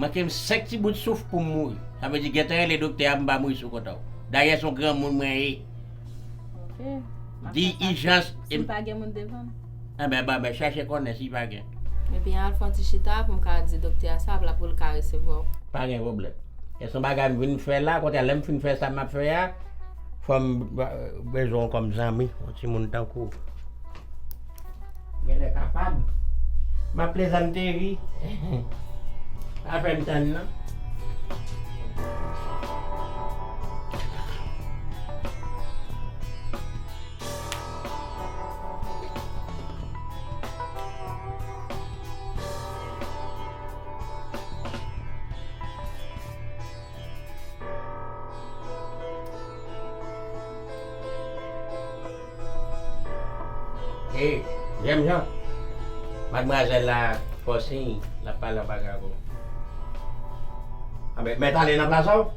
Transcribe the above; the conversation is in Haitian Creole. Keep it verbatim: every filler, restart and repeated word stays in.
Manke m senk ti bout souf pou m mouri. Sa vle di, gentan rele doktè a pou m pa mouri sou kont a w. Dayè, se yon granmoun mwen ye. Di ijans. Si m pa gen moun devan m. Enben, ban mwen chache konnen si pa gen. Ebyen, al fè yon ti chita pou m ka di doktè a sa, pou l ka resevwa w. Pa gen pwoblèm. E se yon bagay m vin fè la, kote a, lè m fin fè sa m ap fè a, fò m bezwen w kòm zanmi, yon timoun tankou w. Genlè kapab. M ap plezante wi. Pa fè m tann non. E, Jèm Jan, madmwazèl la fè w siy, l ap pale yon bagay avè w. Anben, mèt ale nan plas ou?